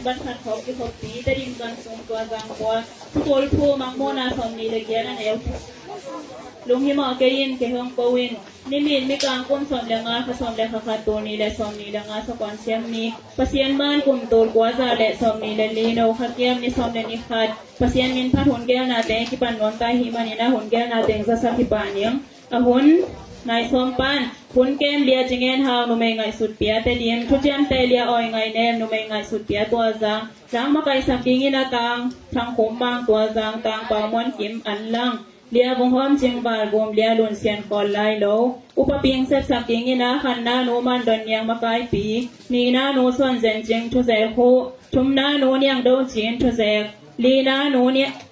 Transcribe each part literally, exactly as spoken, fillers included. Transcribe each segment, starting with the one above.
Ban khat khawm kikhoppi Tedim gam sung Tuazang khua, Thutul Phu, Mangmuhna sawmnih le giat, a neu thum. Lunghimawh kei in, kei hong ko in. Nimin mikang kum sawm le nga, kha sawm le kha khat, tul nih le sawmnih le nga, Sakhuan Siam ni. Pasian man kum tul kua za le sawmnih le li, No Kha Kiam, ni sawm le ni khat. Pasian min phat hun geelnate kipan nuam ta i hih manin a hun geelna teng zasak hi pah ning. A hun nai sawm pan, hun kem Lia Cing En Hau, numei ngaihsut pia Tedim, Thuciamteh Lia Awi Ngai Nem, numei ngaihsut pia Tuazang, tang makaihsak dingin a Tang Thang Khum Mang Tuazang, Tang Pau Muan Kim Anlang, Lia Vung Hawm Cing Valvum, Lia Lun Sian Khawl Lailo, upa pingsep sak dingin a khatna nu Man Don Niang, makaipi, nihna nu Suan Zen Cing, thuzek huh, thumna nu Niang Do Cin, thuzek, lina nu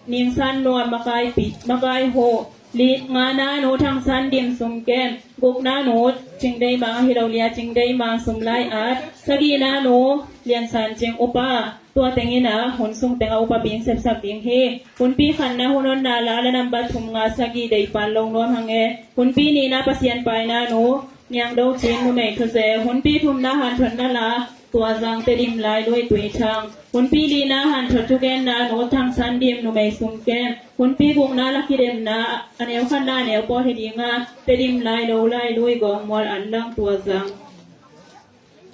Ning San Nuam, makaipi, makai huh, li, ngana nu Thang San Dim, sum kem, gukna nu Cing Dei Mang, ahi lo, Lia Cing Dei Mang, sum lai at, sagihna nu Lian San Cing, upa. Tua tengin a hun sung teng a upa pingsep sak ding hi. Hunpi khatna hun honna la, la nambat thum nga sagih, deihpal lo nuam hang e. Hunpi nihna Pasian paina nu Niang Do Cin, numei, thuzek. Hunpi thumna hanthotna la, Tuazang, Tedim, Lailui, Tuithang. Hunpi lina hanthot thugenna nu Thang San Dim, numei, sum kem. Hunpi gukna la kidemna, a neu khatna a neu pawt hi ding a, Tedim, Lailo, Lailui, Gawngmual, Anlang, Tuazang.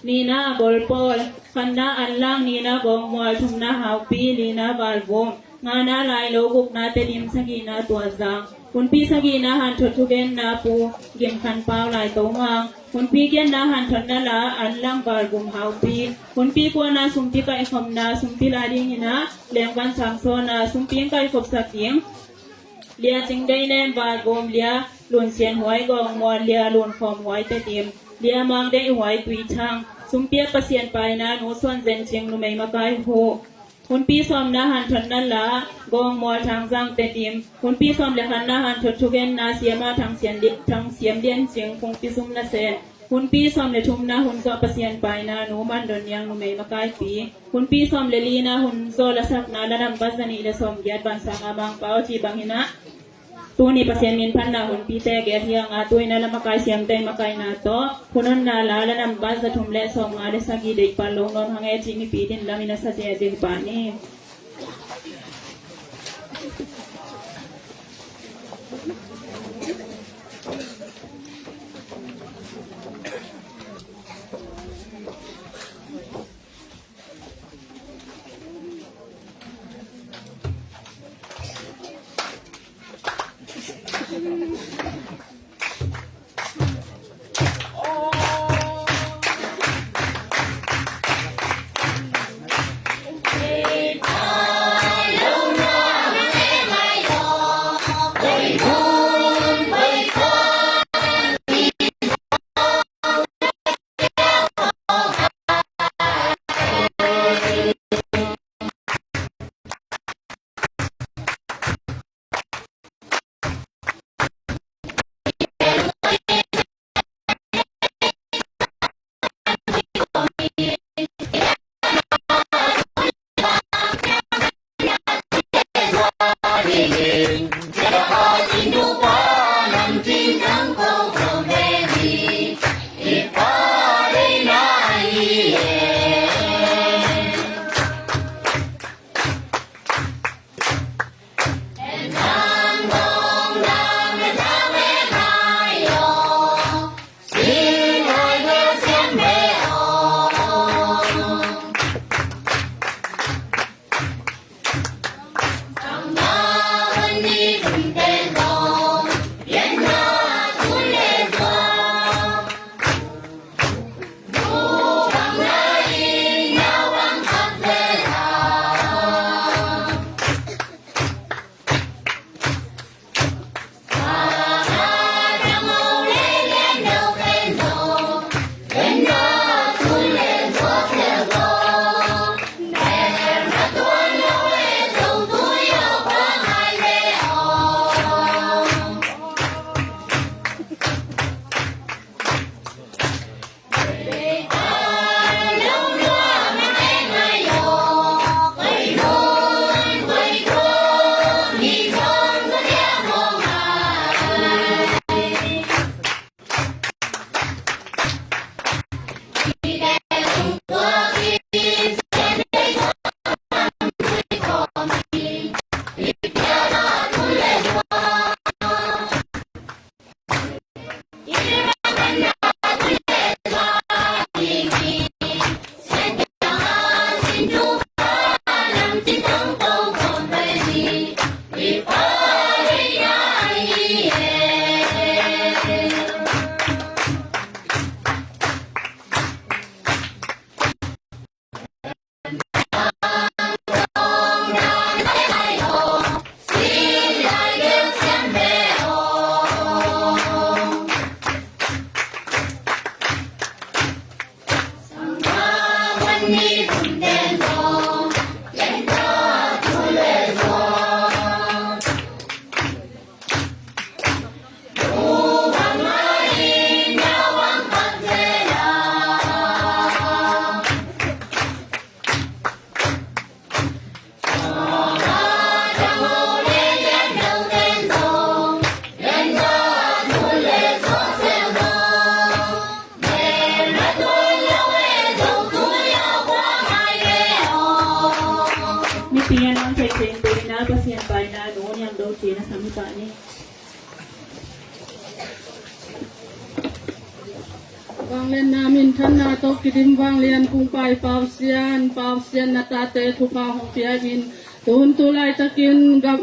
Nihna a gol pawl, khatna Anlang, nihna Gawngmual, thumna Haupi, lina Valvum, ngana Lailo, gukna Tedim, sagihna Tuazang. Hunpi sagihna hanthot thugenna Pu Gim Khan Pau, Lai To Mang. Hunpi giatna hanthotna la, Anlang, Valvum, Haupi. Hunpi kuana sumpi kaihkhopna, sumpi la dingin a Leng Van Sang Sawn a, sumpi kaihkhop sak ding Lia Cing Dei Nem, Valvum, Lia Lun Sian Huai, Gawngmual, Lia Lun Khawm Huai, Tedim, Lia Mang Dei Huai, Tuithang. Sumpi a Pasian paina nu Suan Zen Cing, numei, makai huh. Hunpi sawmna hanthotna la, Gawngmual, Thangzang, Tedim. Hunpi sawm le khatna hanthot thugenna siama Thang Sian Li-, Thang Siam Lian Cing, Phungpi Sum Nasen. Hunpi sawm le thumna hun zawh Pasian paina nu Man Don Niang, numei, makaipi. Hunpi sawm le lina hun zawh lasakna la nambat zanih le sawmgiat, Van Sang a Mang Pau, cih bangin a, tuni Pasian min phatna hunpite gel hi hang a, tu-in a la makai siamte makaihna tawh hun honna la, la nambat za thum le sawmnga le sagih, deihpal lo nuam hang e, cih mipi din lamin a sa ciat ding hi pah ni. Pian ang thei thei in, Pasian paina nu niang do cina sami pa ni. Vanglianna minthanna tawh kidim vanglian kungpai Pausian, Pausian na tate thupha hong pia in, tuhun tu laitakin gam,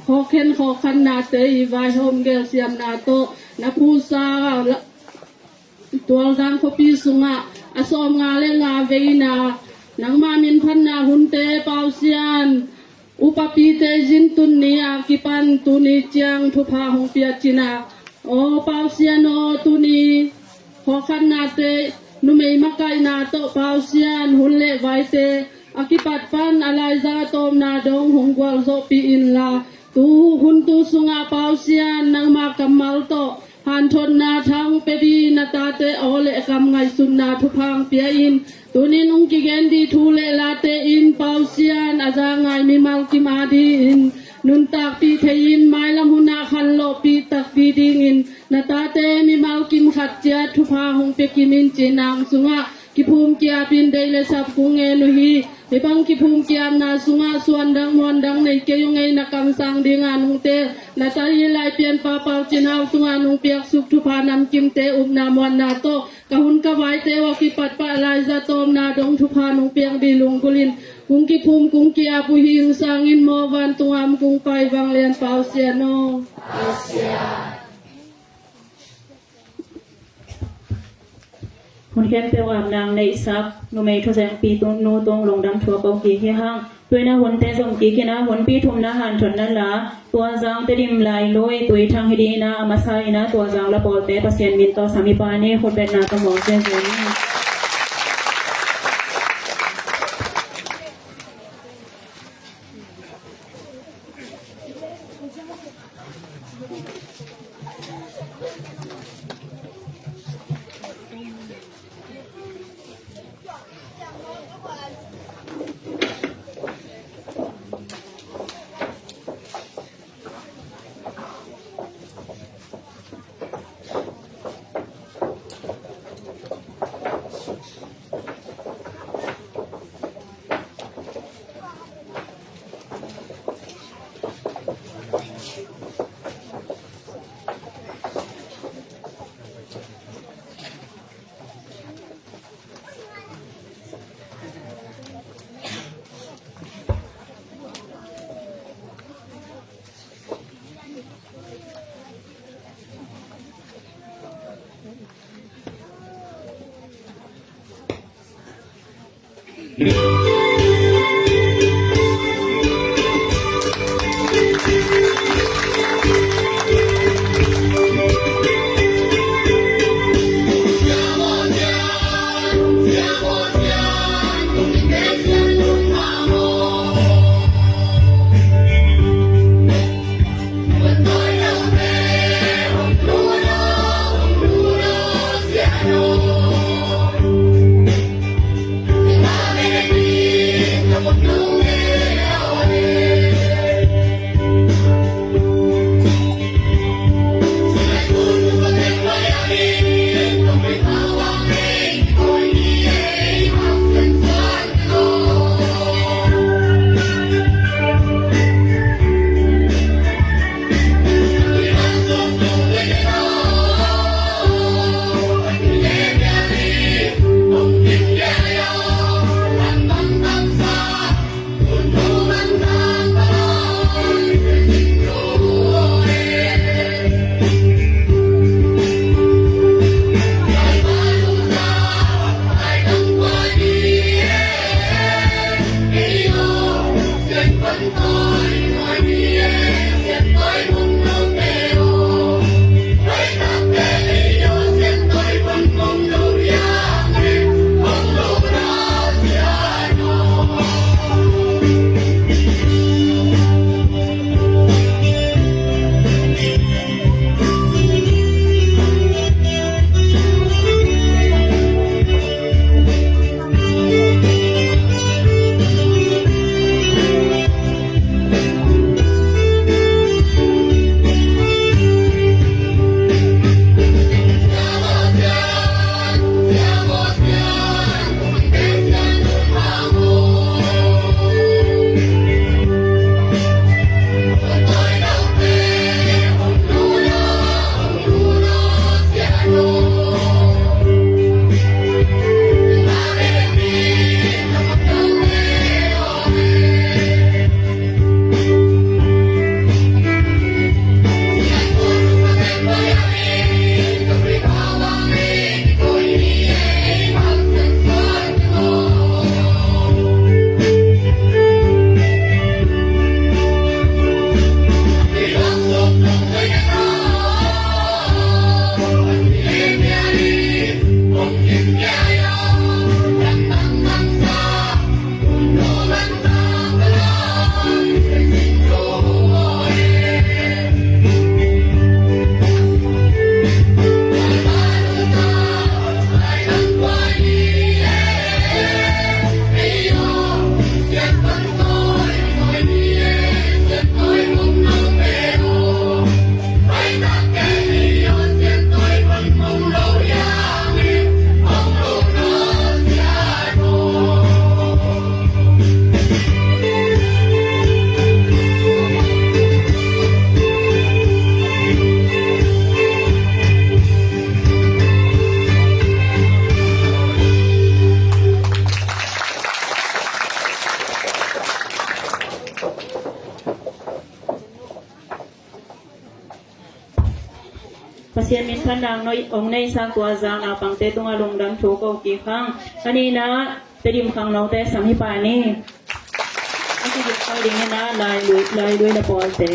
khawkhen khawkhan nate i vaihawm gelsiamna tawh na phusa la, Tualzang khuapi sungah a sawmnga le nga veina nangmah minphatna hunte Pausian, upapite zintun ni a kipan tuni ciang thupha hong pia cina. Aw Pausian aw, tuni khawkhatnate numei makaihna tawh Pausian hun le vaite a kipat pan a laiza tawpna dong hong gualzawhpih inla, tu hun tu sungah Pausian nangma kammal tawh hanthotna thang pia dih na tate aw le kam ngaihsutna thupha hong pia in. Tunin hong kigen dih thu le late in Pausian a za ngai mimal kim a dingin nuntakpih thei in, mailam hunah khanlawhpih tak dih dingin na tate mimal kim khat ciat thupha hong pia kim in, ci nang sungah kiphum kiapin deih le sap kung ngen uh hi. Hih bang kiphum kiapna sungah suandang muandang nei kei ung ei, na kamsang dinga nungte na ta hi lai Pianpa Pau Cin Hau tungah nung piaksuk thupha namkimte upna muanna tawh ka hun ka vaite uh a kipat pah laiza tawpna dong thupha nung piak dih lunggulhin kung kiphum kung kiap uh hi. Hing sangin maw vantung a om kungpai vanglian Pausian aw. Hun khempeuh ah nang neihsak numei thuzengpi nu tung lungdam thu a ko kik hi hang. Tuina hunte zom kik in a, hunpi thumna hanthotna la Tualzang Tedim Lailui Tui Thang hi dih in a, a masa in a Tualzang la pawlte Pasian min tawh sami pa ni, khutbetna tawh mawng zenzen ni. Pasian minthanna hong neihsa tua zang naupangte tungah lungdam thu ko kik hang. A nihna, Tedim khangnote sam hi pah ni. A kiging khol dingin ah Lailui, Lailui le pawlte.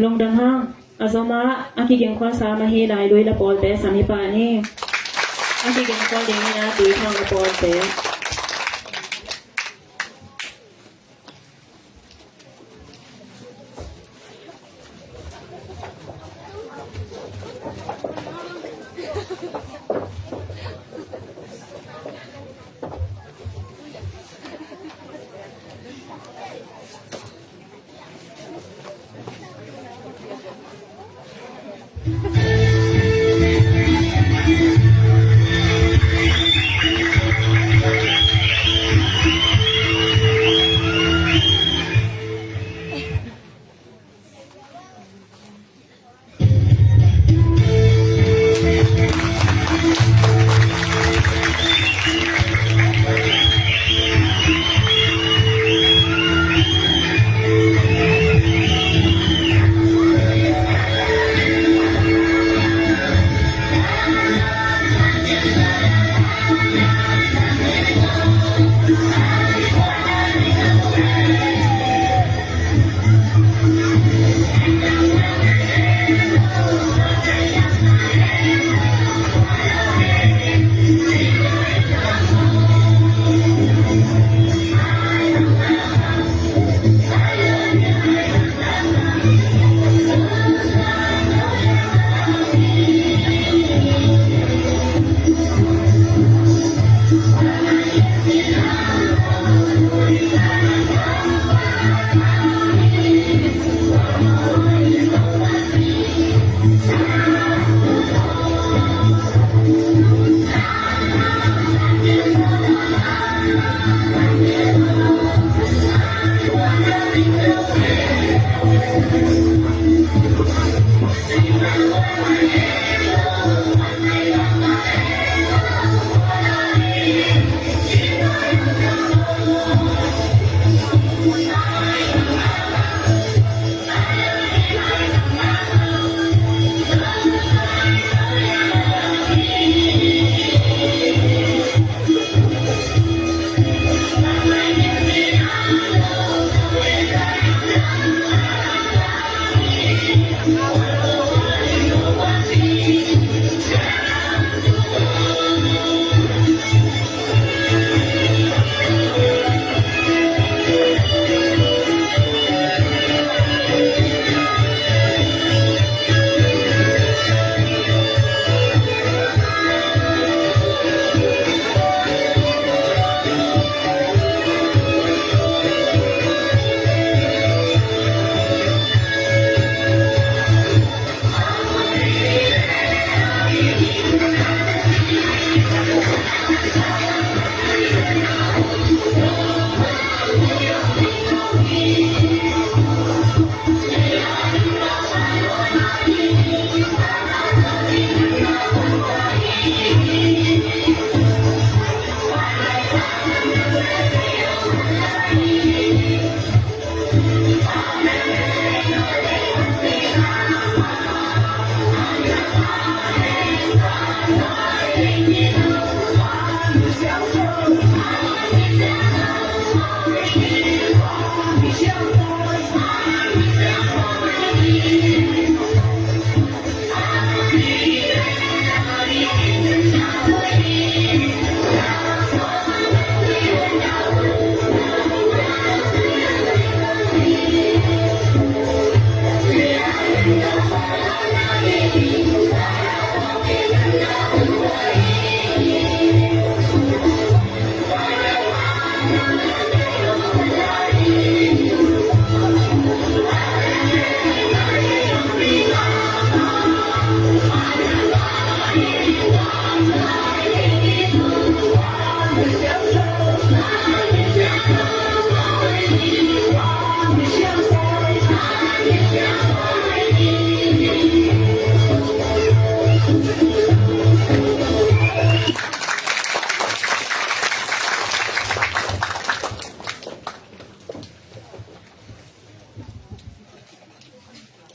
Lungdam hang. A zom ah a kigingkholsa mah hi Lailui le pawlte sam hi pah ni. A kigingkhol dingin ah Tuithang le pawlte.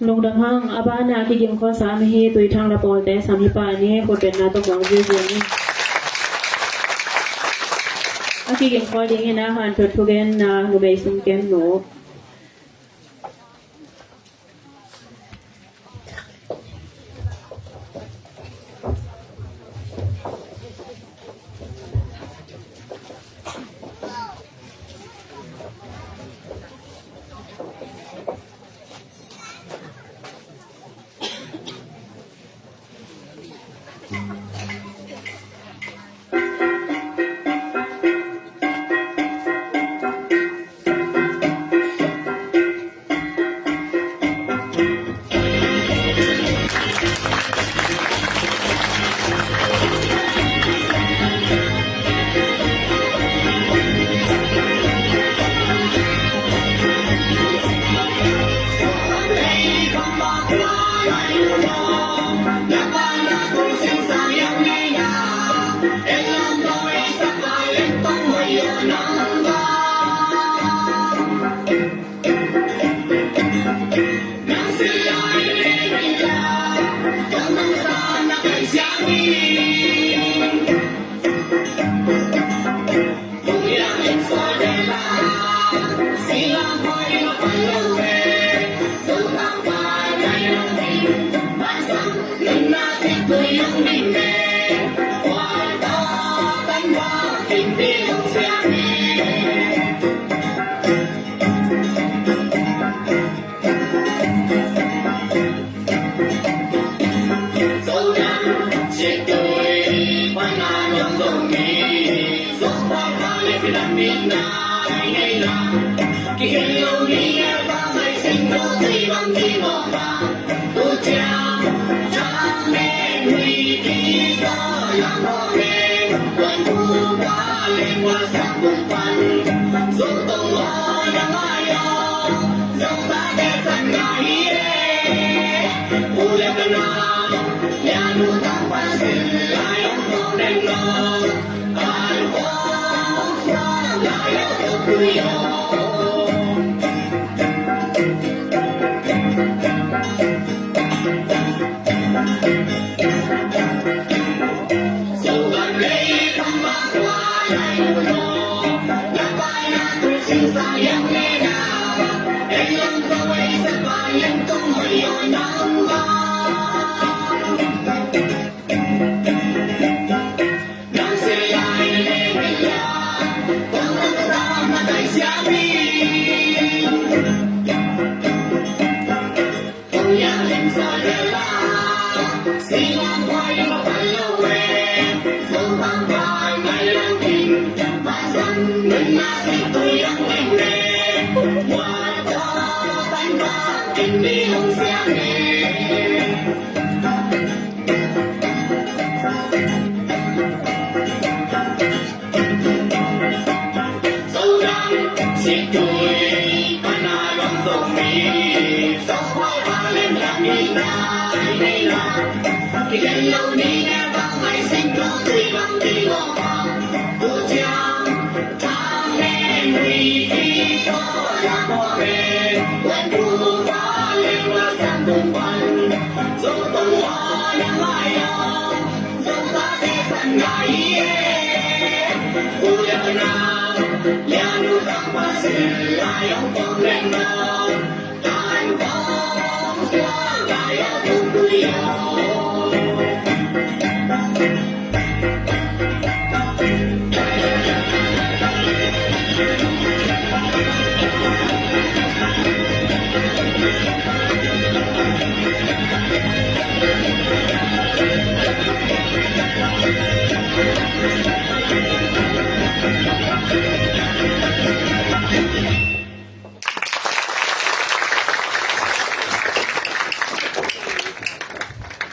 Lungdam hang. A bana kiging kholsa mi hi Tuithang la pawlte sam hi pa ni, khutbetna tawh muang ziazia ni. A kiging khol dingin a hanthot thugenna numei sumkem nu.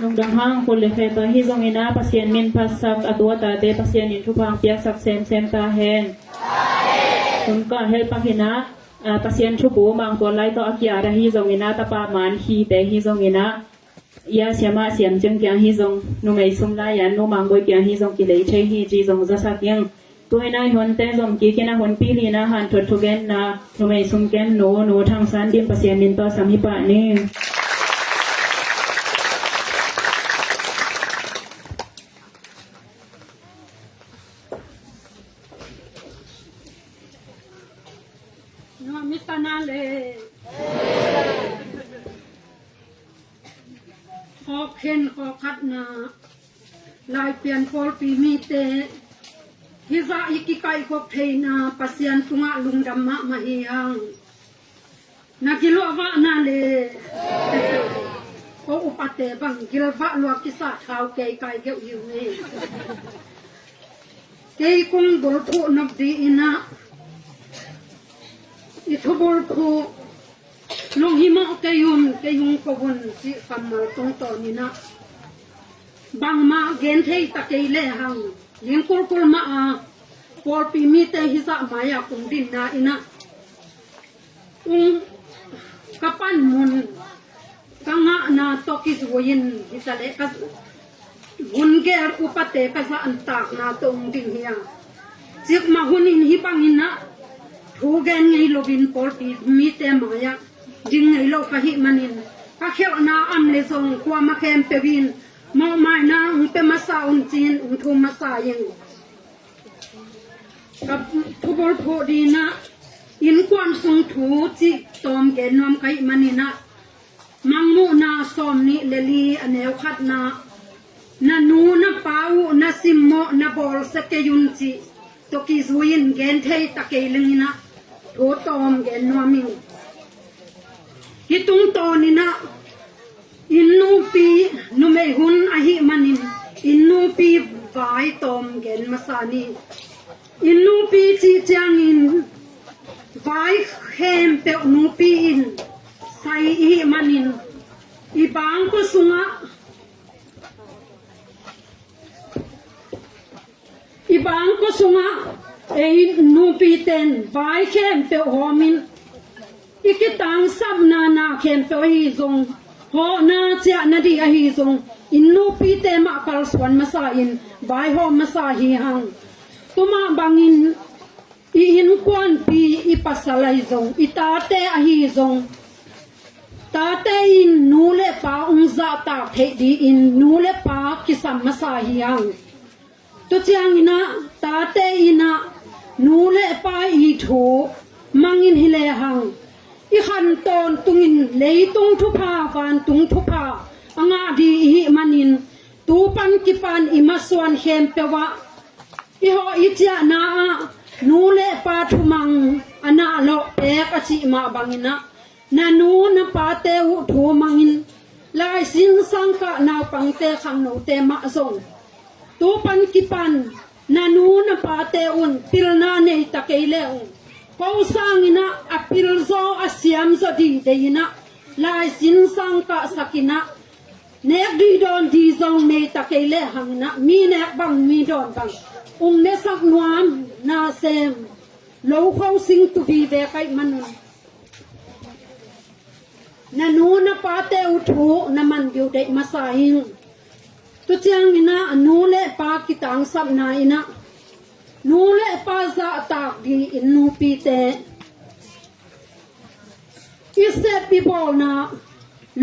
Lungdam hang, kul le khe ta hi zongin ah, Pasian min phatsak, a tu a tate Pasian in thupha piaksak semsem ta hen. Hun ka helpak in ah, a, Pasian thubu Mangtual lai tawh a kiat ahi zongin ah, tapa Man Khi te hi zongin ah, ia siamah Siam Ciang kiang hi zong, numei sum lai-a Nu Mang Bawi kiang hi zong kilei thei hi ci zong zasak ing. Tu-in ah i hun teng zom kik in ah, hun pi li-in ah hanthot thugenna numei sum kem nu, Nu Thang San Dim Pasian min tawh sam hi pah ni. Nu Mista na le. Khawk khen khawk khatna, Laipian pawlpi mite, hih zah i kikaihkhop theihna Pasian tungah lungdam mahmah hi hang. Na gilvahna le ko upate bang gilvah lua kisa thau kei kai geuh hi ung e. Kei kong bulphuh nop ding in ah, i thubulphuh lunghimawh kei un, kei hong ko un cih kammal tungtawn in ah, bangmah gen thei ta kei lehang, ling kulkul mah a pawlpi mite hih zah mai-ah kong dinna in ah, ung ka panmun ka ngahna tawh kizui-in hi ta leh, ka vun gel upate ka zahtakna tawh ung ding hi a. Cikmah hunin hih bangin ah thu gen ngei loin pawlpi mite mai-ah ding ngei lo ka hih manin, ka khelhna om leh zong kuamah khempeuh in mawhmaina ung pia masa un ci-in ung thum masa ing. Ka thubulphuh ding in ah, innkuan sung thu cih tawm gen nuam ka hih manin ah, Mangmuhna sawmnih le li, a neu khatna, na nu na pa uh na simmawh na bawlsia kei un cih tawh kizui-in gen thei ta kei leng in ah, thu tawm gen nuam ing. Hih tungtawn in ah, inn nupi, numei hun ahih manin, inn nupi vai tawm gen masa ni. Inn nupi cih ciangin vai khempeuh nupi in sai ihih manin, i bangkua sungah, i bangkua sungah ei nupite'n vai khempeuh hawmin, i kitangsapna na khempeuh ahi zong, hawhna ciahna ding ahi zong, inn nupite mah kalsuan masa-in vaihawm masa hi hang. Tua mah bangin i innkuanpi, i pasal ahi zong, i tate ahi zong, tate in nu le pa ung zahtak theih dingin nu le pa kisam masa hi hang. Tua ciangin ah tate in ah nu le pa i thu mangin hi lehang, i khan tawntungin leitung thupha, vantung thupha a ngah ding ihih manin, tu pan kipan i masuan khempeuh ah, i hawh i ciahna ah nu le pa thumang a nah lawh pek a cih mah bangin ah, na nu na pate uh thu mangin, lai sinsang kah naupangte khangnote mah zong, tu pan kipan na nu na pate un pilna nei ta kei le ung, ko sangin ah a pilzaw a siamzaw ding deih in ah, lai sinsang kahsak in ah, nek ding dawn ding zong nei ta kei lehang in ah, mi nek bang mi dawn bang ung nesak nuam nasem, lo kho sing tu vive ka hih manun, na nu na pate uh thu na man ding uh deih masa ing. Tua ciangin ah, nu le pa kitangsapna in ah, nu le pa zahtak ding inn nupite, I sep i bawlna,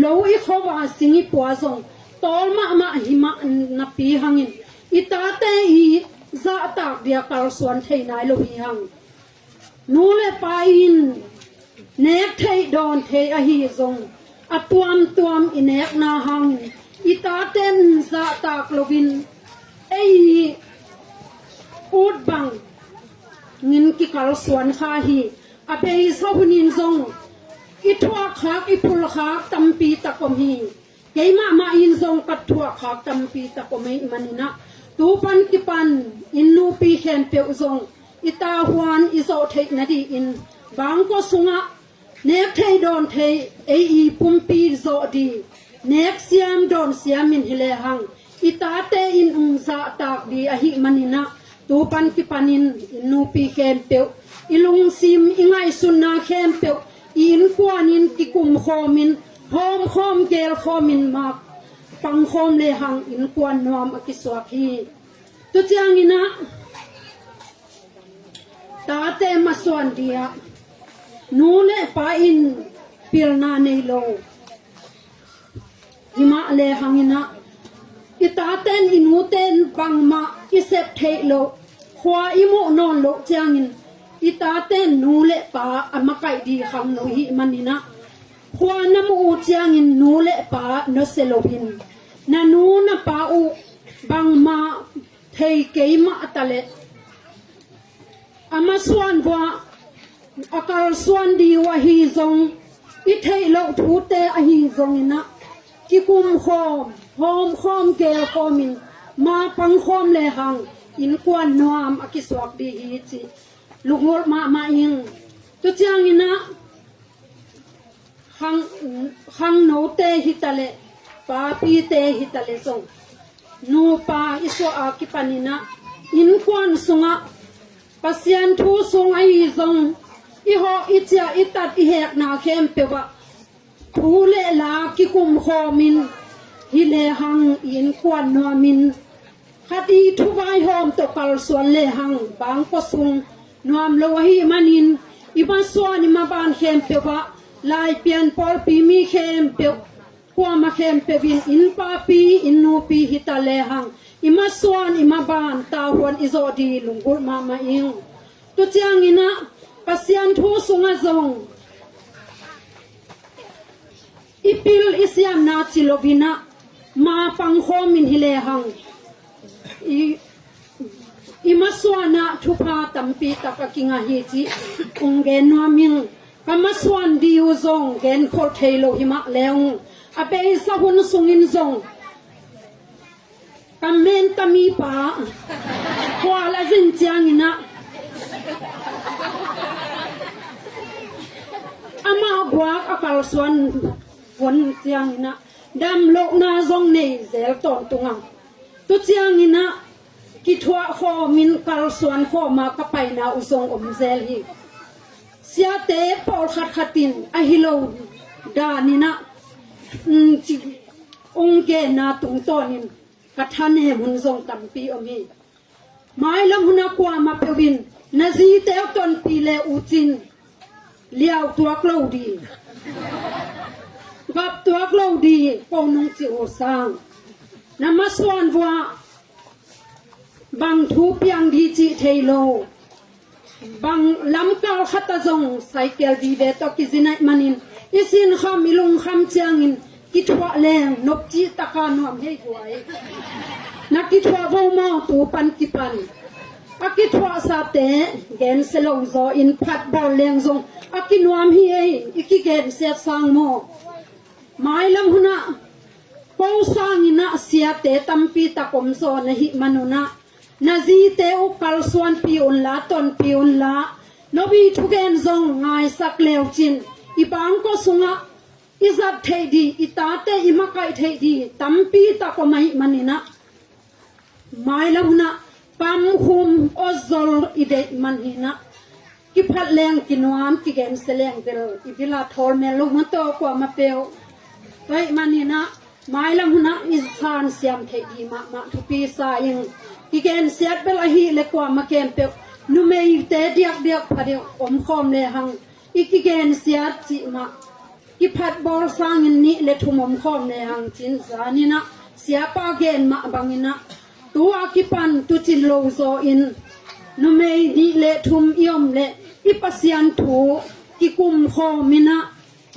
lo i khuava sing i pua zong tawl mahmah hi mah napi hangin i tate i zahtak dia kalsuan thei nai lo hi hang. Nu le pa in nek theih dawn thei ahi zong a tuamtuam i nekna hangin i taten zahtak loin ei ut bangin kikalsuan kha hi. A beisa hunin zong i thuakkhak i phulkhak tampi tak om hi. Keimahmah in zong ka thuakkhak tampi tak om ahih maninah tu pan kipan inn nupi khempeuh zong i tahuan i zawh theih nadingin bangkua sungah nek thei dawn thei ei i pumpi zawh ding, nek siam dawn siam in hi lehang i tate in ung zahtak ding ahih maninah tu pan kipanin inn nupi khempeuh, i lungsim i ngaihsutna khempeuh i innkuanin kikumkhawmin hawmkhawm gelkhawmin mak pangkhawm lehang innkuan nuam a kisuak hi. Tu cianginah tate masuan dia nu le pa in pilna nei lo hi mah lehanginah i taten i nuten bangmah i sep theih loh, khua i muh nawn loh ciangin i taten nu le pa a makaih ding khang lo hi maninah khua na muh uh ciangin nu le pa nusia loin na nu na pa uh bangmah thei kei mah a ta leh a masuan vuah a kalsuan ding uh ahi zong i theih loh thute ahi zonginah kikumkhawm hawmkhawm gelkhawmin ma pangkhawm lehang innkuan nuam a kisuak ding hi cih lunggulh mahmah ing. Tu cianginah khang, khangnote hi ta leh papite hi ta leh zong nupa i suah a kipaninah innkuan sungah Pasian thu sung ahi zong i hawh i ciah i tat i hekna khempeuh ah thu le la kikumkhawmin hi lehang i innkuan nuamin khat i thuvaihawm tawh kalsuan lehang bangkua sung nuam lo ahih manin i masuan i maban khempeuh ah Laipian pawlpi mi khempeuh kuama khempeuh in inn papi inn nupi hi ta lehang i masuan i maban tahuan i zawh ding lunggulh mahmah ing. Tu cianginah Pasian thu sungah zong i pil i siamna ci loinah ma pangkhawmin hi lehang i, i masuanah thupha tampi tak a kingah hi cih ung gen nuam ing. Ka masuan ding uh zong genkholh thei lo hi mah leng a beisa hun sungin zong ka menta mipa khual a zin cianginah amah guak a kalsuan hun cianginah damlohna zong nei zel tawntung a, tu cianginah kithuah khawmin kalsuan khawma ka paina uh zong om zel hi. Siate pawlkhat khatin ahi lo daninah ung genna tungtawnin ka thanem hun zong tampi om hi. Mailam hunah kuamah peuhin na zite uh tonpih le uh cin liau tuak lo ding, gap tuak lo ding ko nung ci uh sang na masuan vuah bang thu piang ding cih thei lo. Bang lamkal khat a zong cycle vive tawh kizin ahih manin i sinkham i lungkham ciangin kithuah leng nopci taka nuam hei guai. Na kithuah vo maw tu pan kipan? A kithuahsate gensia lo zaw in phat bawl leng zong a kinuam hi ei, i kigensiat sang maw? Mailam hunah ko sanginah siate tampi tak om zaw na hih manunah na zite uh kalsuanpih unla tonpih unla, nobi thugen zong ngaisak leucin i bangkua sungah i zat theih dih, i tate i makaih theih dih tampi tak om ahih maninah mailam hunah pamkhum awzol i deih man hinah kiphat leng kinuam kigensia leng bel i bila thawl mel lo mataw kuamah peuh. Tua ahih maninah mailam hunah i san siam theih dih mahmah thupi sa ing. Kigensiat bel ahih le kuamah khempeuh numeite diakdiak phadeuh omkhawm lehang i kigensiat cih mah kiphat bawl sangin nih le thum om khawm le hang cin zaninah siapa gen mah banginah tu a kipan tucin lo zaw in numei nih le thum i om le i Pasian thu kikum khawminah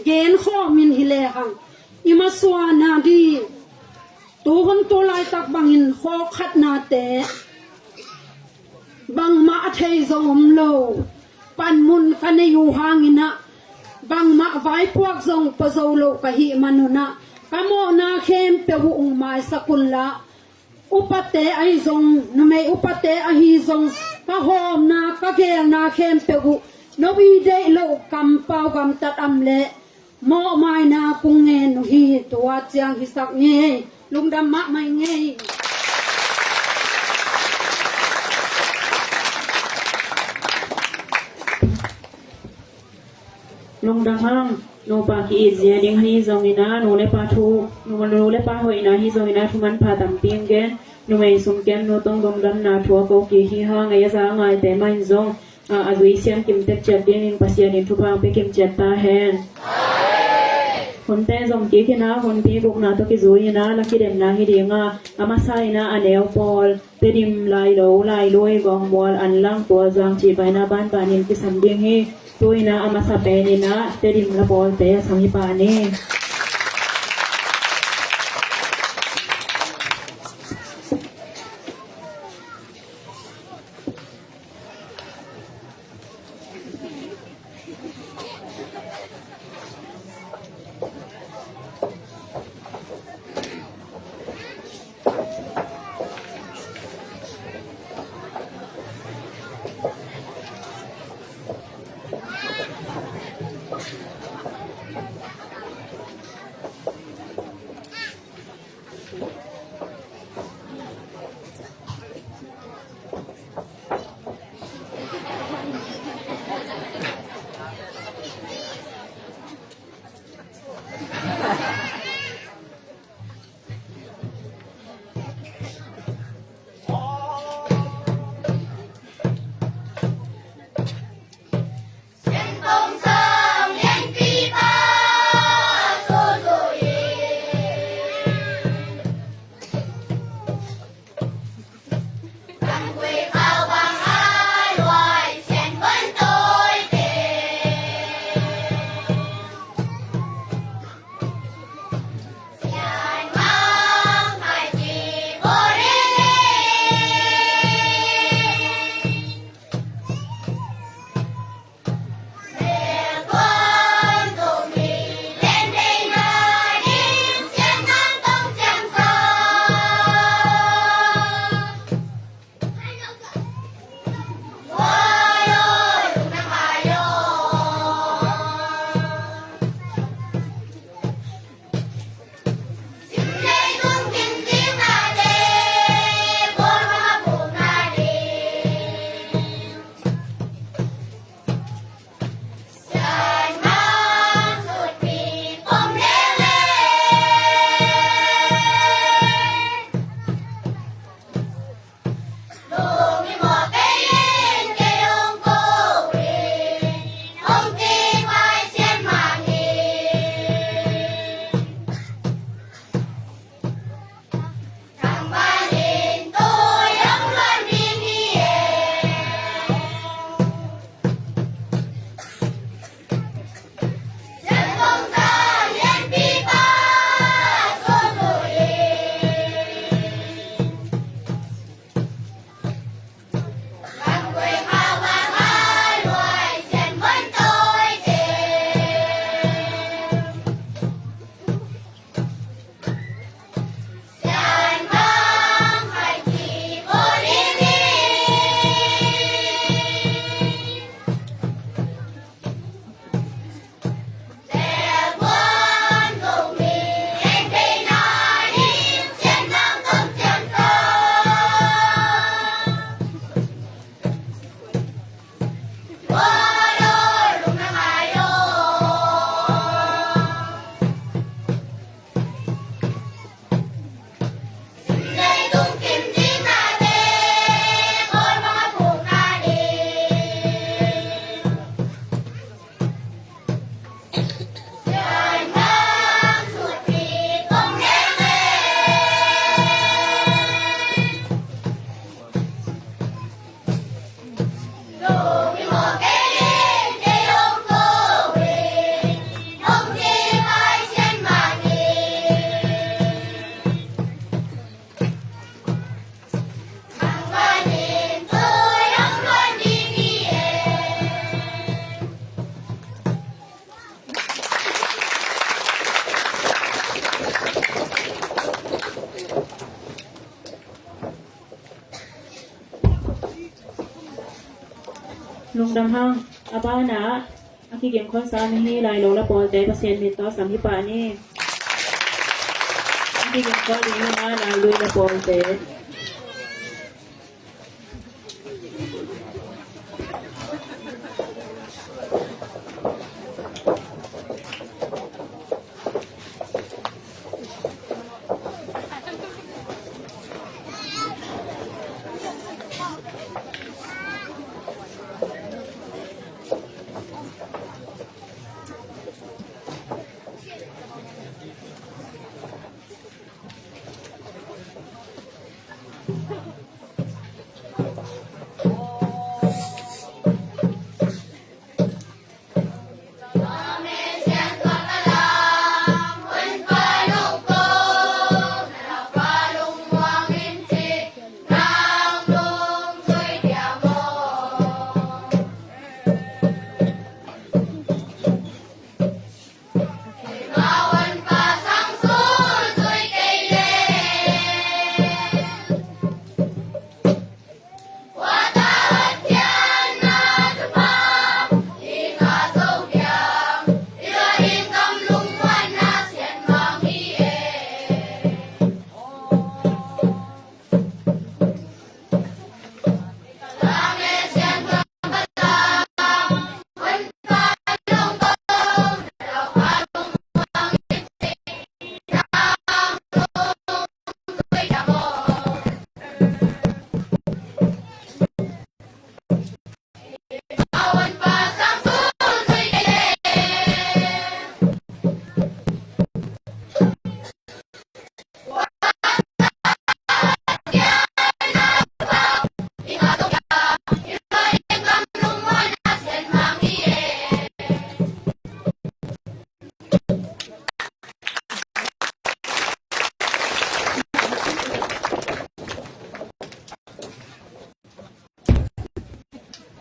gen khawmin hi le hang i masuana ding. Tuhun tu laitak bangin khawkhatnate bangmah a thei zong om lo. Panmun ka nei uh hanginah bangmah vaipuak zong pua zo lo ka hih manunah ka mawhna khempeuh uh ung maisak unla upate ahi zong, numei upate ahi zong, ka hawmna ka geelna khempeuh uh no i deih loh kampau gamtat am le mawhmaina kong ngen uh hi. Tua ciang hisak ngei, lungdam mahmah ngei. Lungdam hang. Nupa ki-it zia ding hi zongina, nu le pa thu, nu, nu le pa hoihna hi zongina, thu manpha tampi gen. Numei sungkem nu tong lungdamna thu a ko kik hi hang, ei a za a ngaite mah in zong a, a zui siam kim tek ciat dingin Pasian in thupha pia kim ciat ta hen. Hunte zom kik hina, hunpi gukna tawh kizui hina, la kidemna hi dinga, a masa ina a neu pawl, Tedim, Lailo, Lailui, Gawngmual, Anlang, Tualzang cih paina banbanin kisam ding hi. Tu ina a masa pen ina Tedim la pawlte a sam hi pah ni. Lungdam hang. A banah a kigingkhol sa mi hi, Lailo la pawlte, Pasian min tawh sam hi pah ni. A kigingkhol ding hi na, Lailui la pawlte.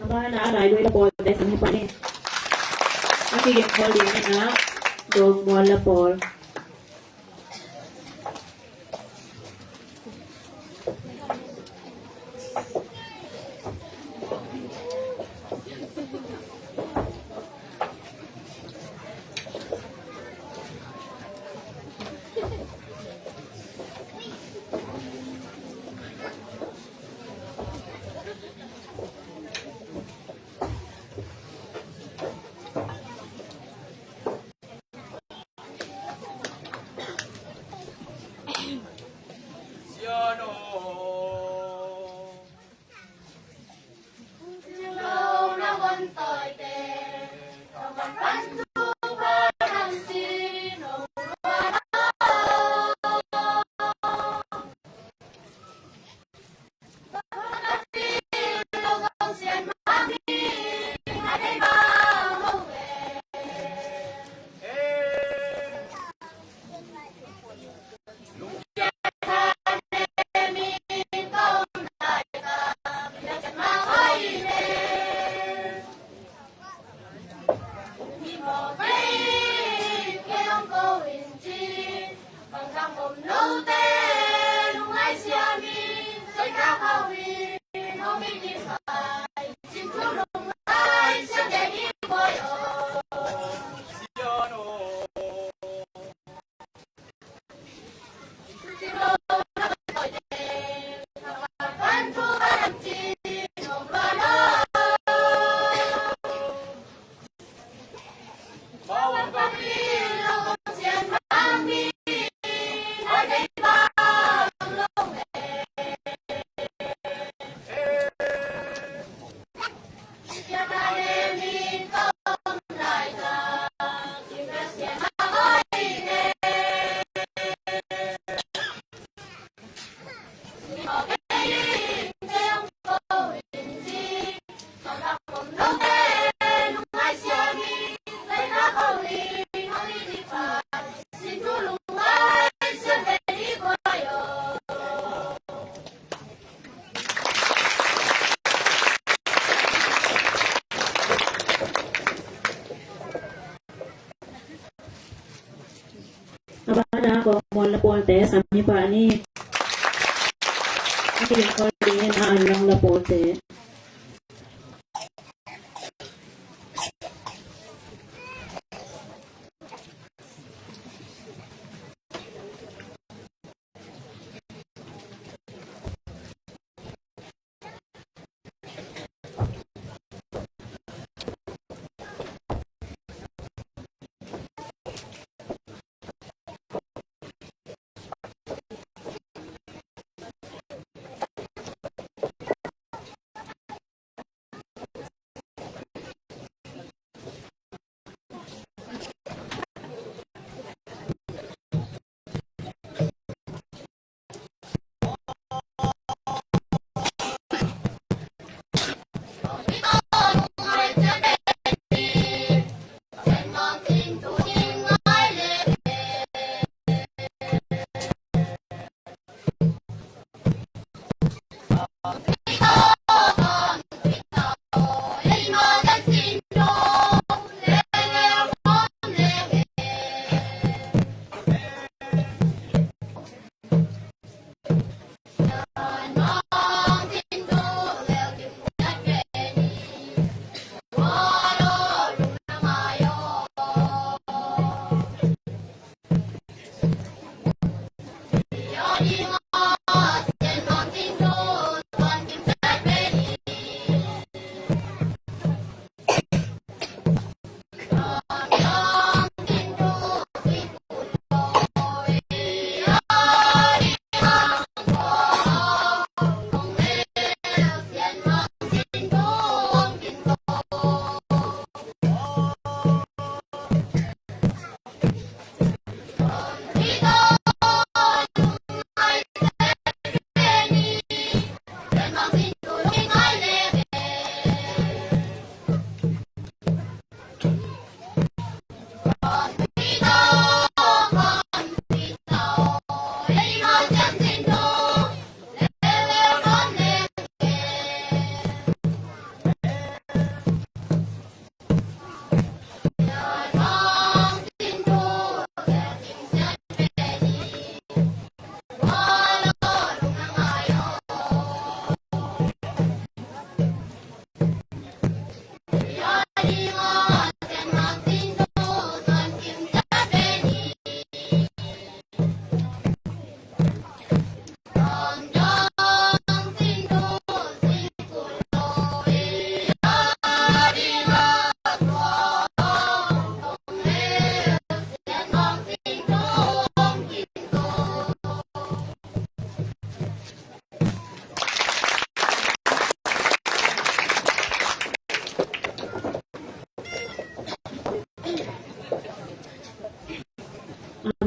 A banah a Lailui la pawlte sam hi pah ni. A kigingkhol ding hi na, Dawngmual la pawl. A banah Kawngmual la pawlte sam hi pah ni. A kigingkhol ding hi na, Anlong la pawlte.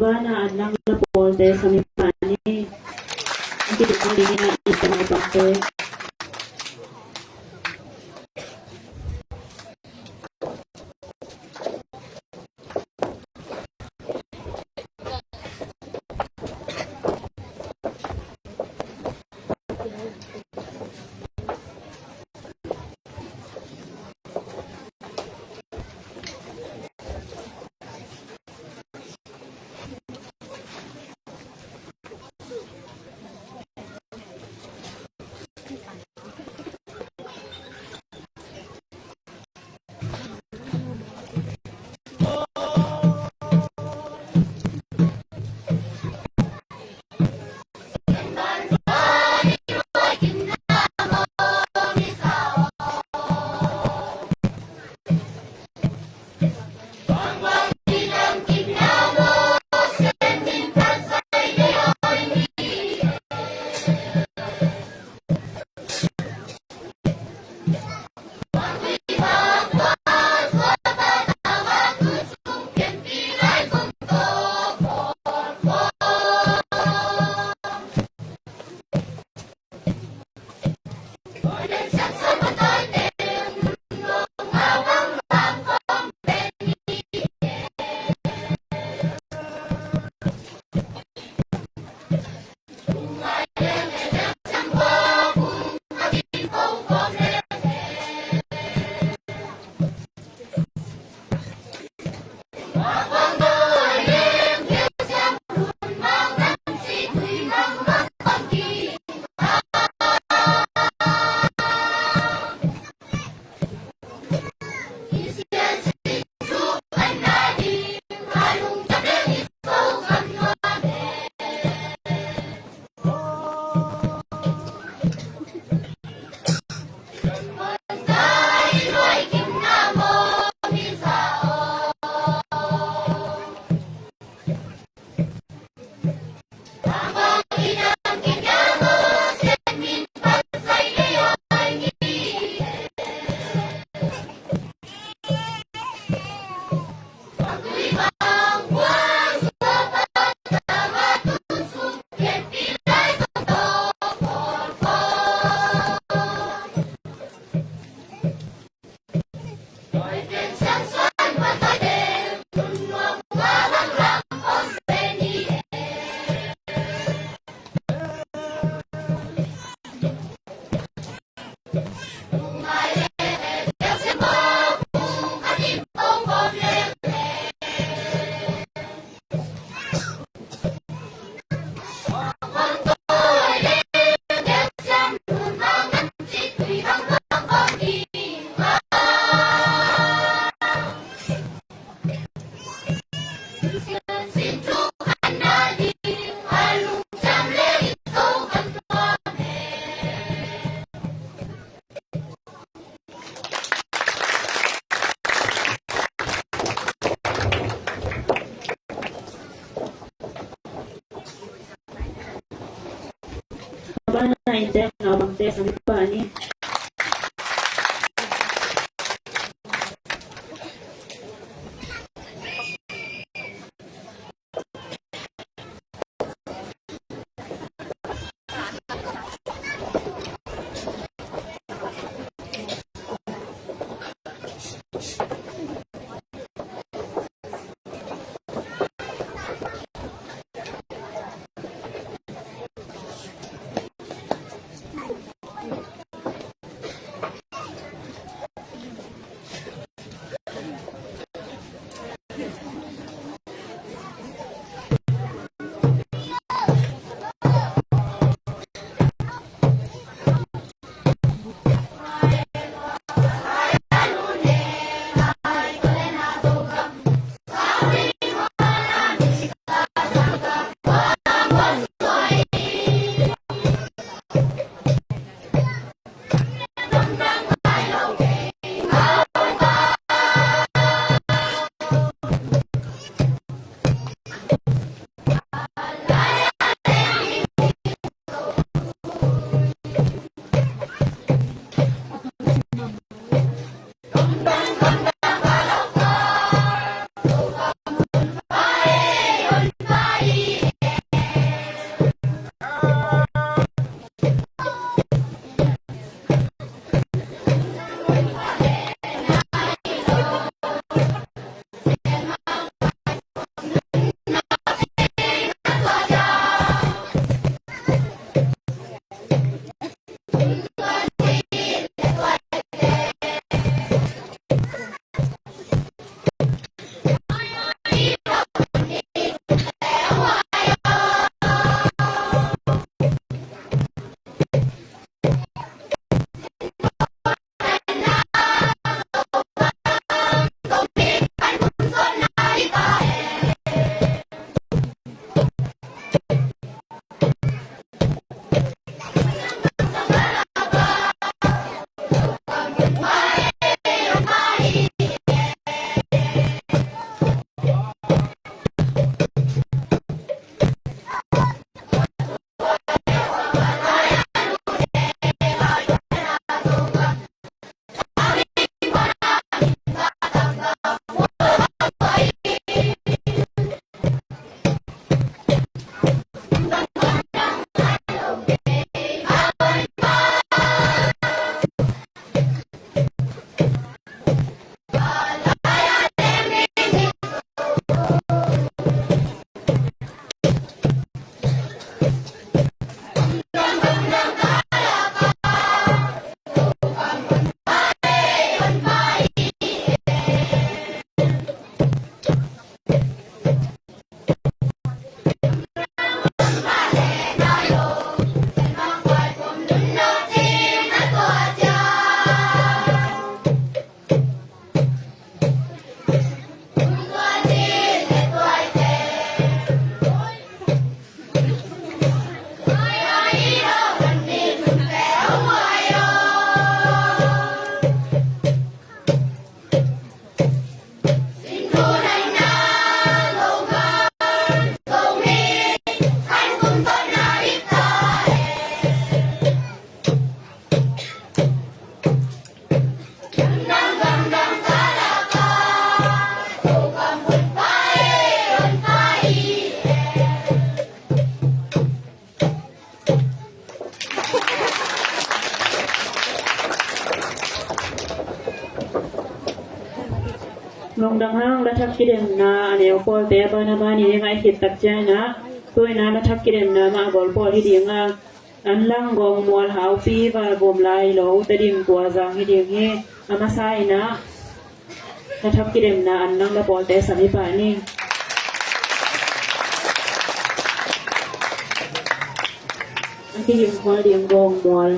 Bana an lang la pawlte sam hi pah ni. An ti tuk ni na i sa mai pangte. Bana in te na bang te sami pa ni. Lathak kidemna a neu pawlte a ban a ban in i ngaih khit tak ciangin ah, tu-in ah lathak kidemna mah a gol pawl hi ding a, Anlang Gawng Mual, Haupi Val Bum, Lailo, Tedim, Tuazang hi ding hi. A masa in ah lathak kidemna Anlang la pawlte sam hi pah ni. A kigim khual ding Gawng Mual.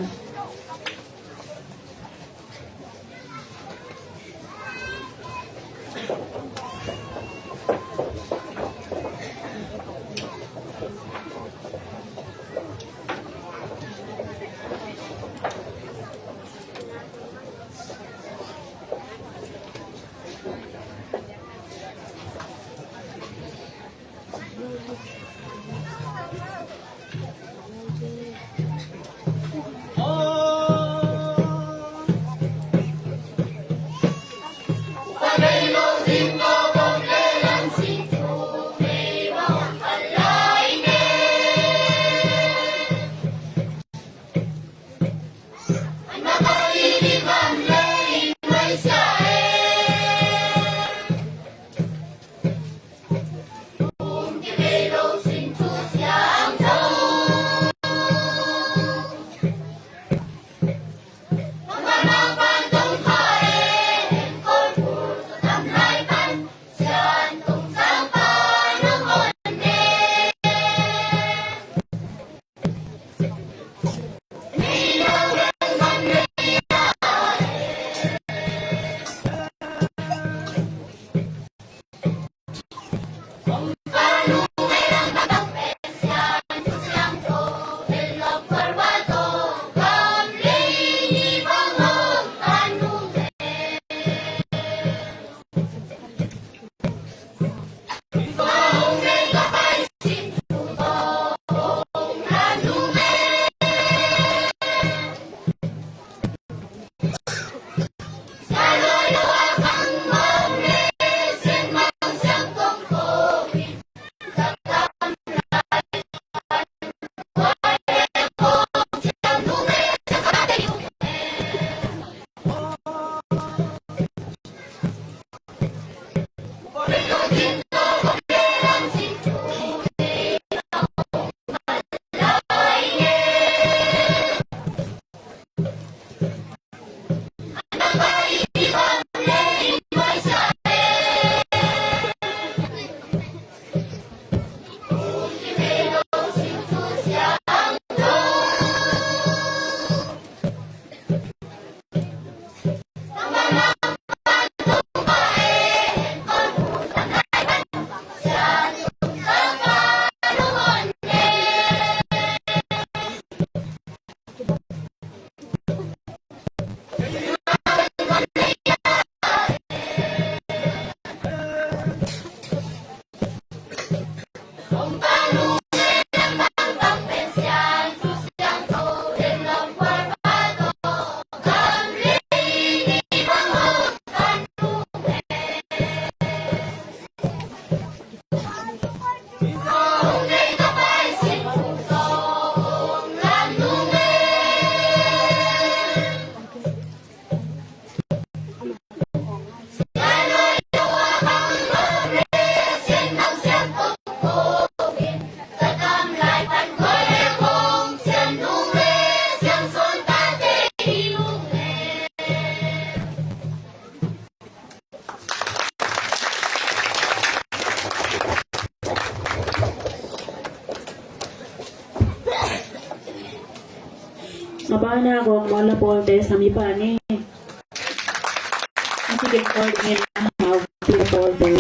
A bana Gawng Mual la pawlte sam hi pah ni. A kikep pawl dingin a hau pi la pawlte.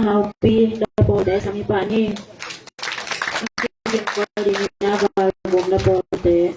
Haupi, da pawte, sangin pa ni. Val bawm da pawte.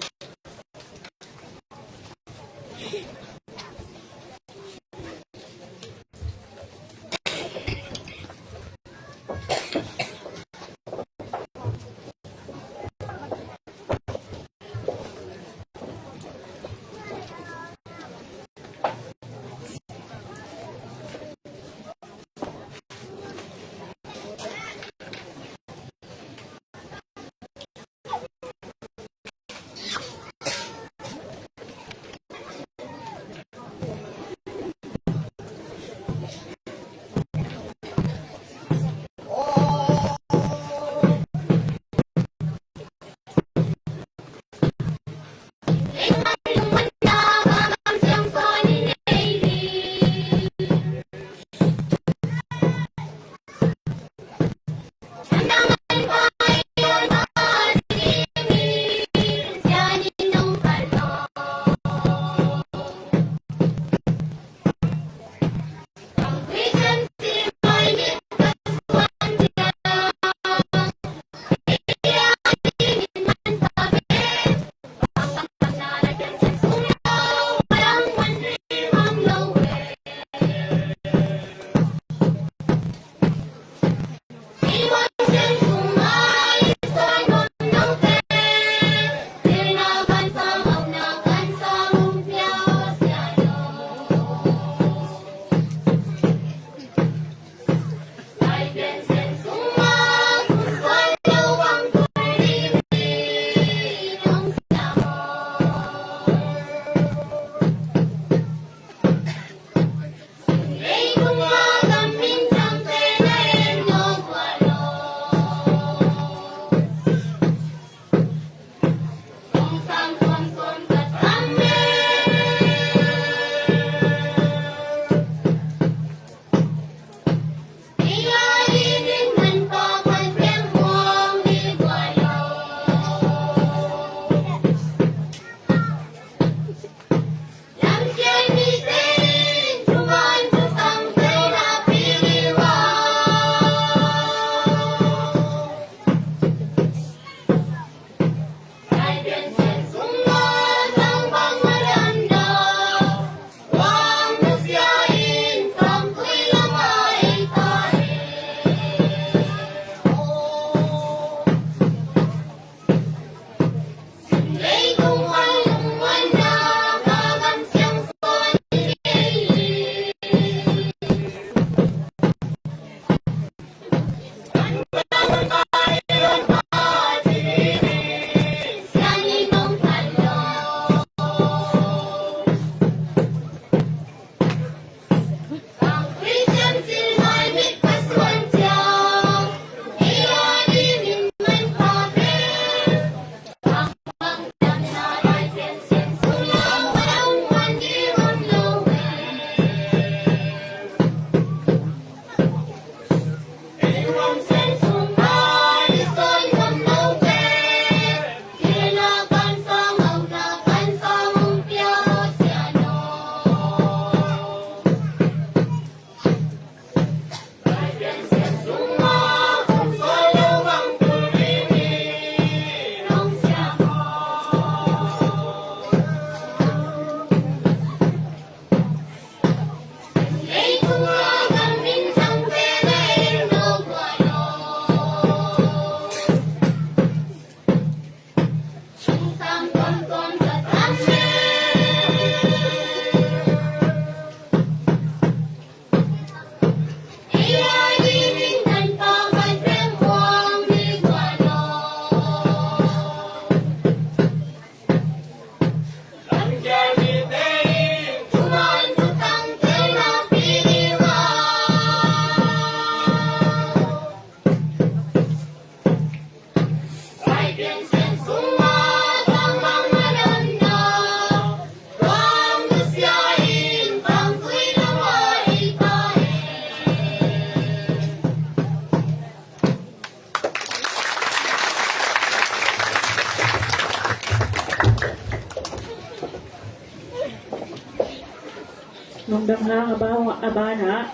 Lungdam hang. A ban, a banah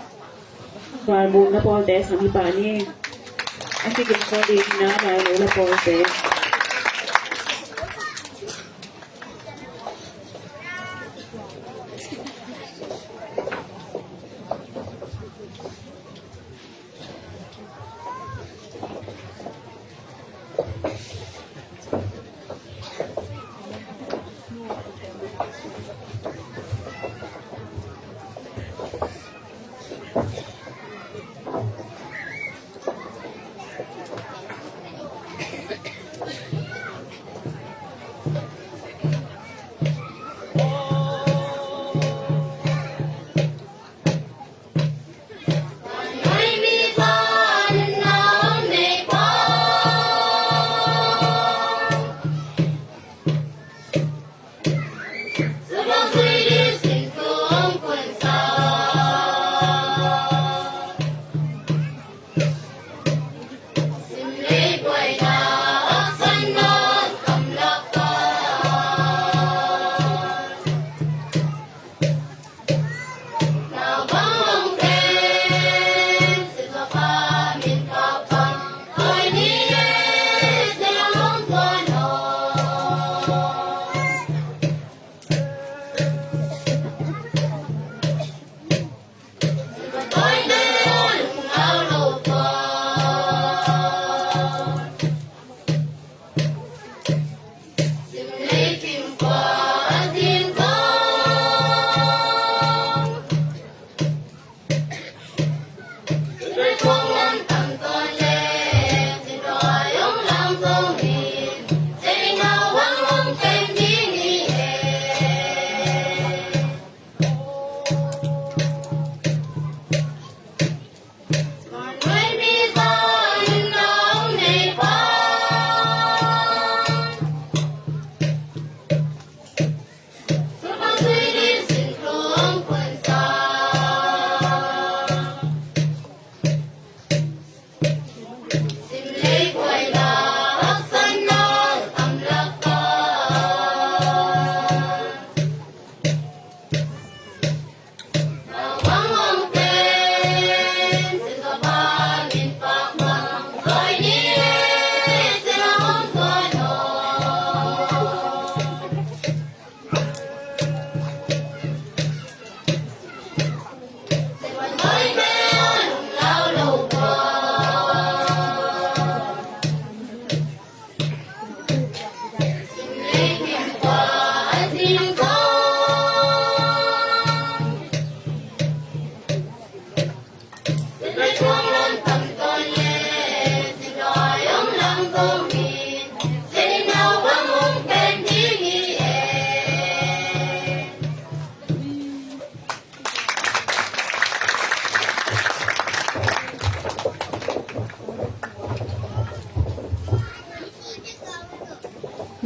Valbum la pawlte sam hi pah ni. A kiging kho ding na, Lailo la pawlte.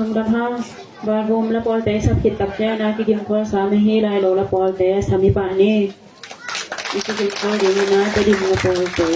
Nang dang ha, Valbum la pawlte sap khit tak ciangin a kigim khual sam hi, Lailo la pawlte sam hi pah ni. I kigim khual ding in a Tedim la pawlte.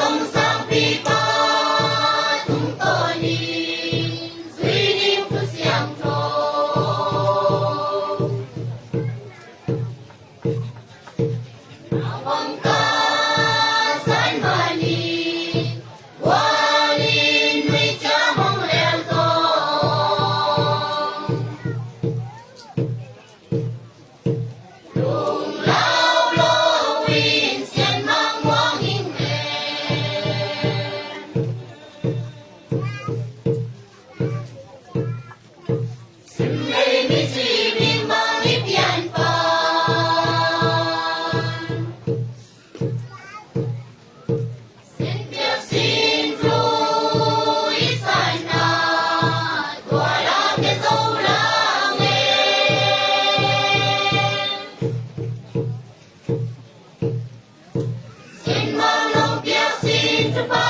Hong sangpipa tungtawnin zui ding Kha Siangtho. Hong ka san manin gualin nuih ciang hong lel zong, lunglau lo in Sian Mang Muang Ing Leng. Sim lei mi ci min bang i pian pa. Sin piak sin thu i san na, tua la ke zo la nge. Sin bang lo piak sin thu pa.